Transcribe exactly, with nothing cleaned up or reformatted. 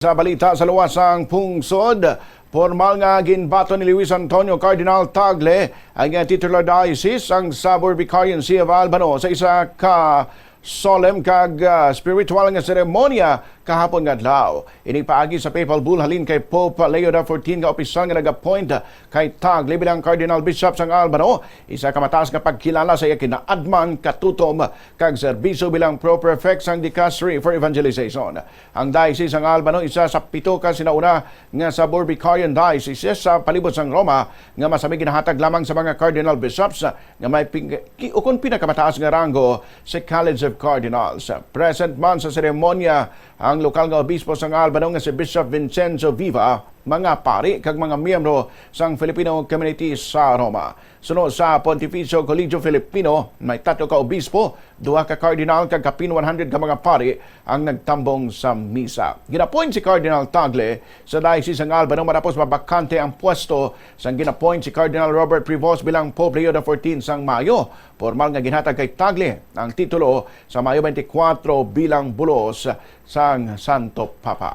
Sa balita sa luwas sang pungsod, formal nga ginbaton ni Luis Antonio Cardinal Tagle ang iyang titular diocese, ang Sabor Vicarian See of Albano, sa isa ka solemn kag, ah, spiritual nga seremonya kahapon nga adlaw. Ini paagi sa papal bull halin kay Pope Leo the fourteenth nga opisyal nga nag-appoint kay Tagle bilang Cardinal Bishop sang Albano, isa ka mataas nga pagkilala sa iya kinaadman, katutom, kag serbisyo bilang Pro-Prefect sang Dicastery for Evangelization. Ang Diocese sang Albano isa sa pito ka sinauna nga Sabor Vicarian Dioceses sa palibot sang Roma nga masami ginahatag lamang sa mga Cardinal Bishops nga may pin-, ki-, ukon pinakamataas nga ranggo sa College of Cardinals. Present man sa seremonya ang lokal nga obispo sang Albano nga si Bishop Vincenzo Viva, mga pari kag mga miyembro sang Filipino community sa Roma. Suno sa Pontificio Colegio Filipino, may tatlo ka obispo, duha ka cardinal, kag kapin one hundred ka mga pari ang nagtambong sa misa. Gin-appoint si Cardinal Tagle sa Diocese sang Albano matapos mabakante ang pwesto sang gin-appoint si Cardinal Robert Prevost bilang Pope Leo the fourteenth sang Mayo. Formal nga ginhatag kay Tagle ang titulo sa Mayo twenty-four bilang bulos sang Santo Papa.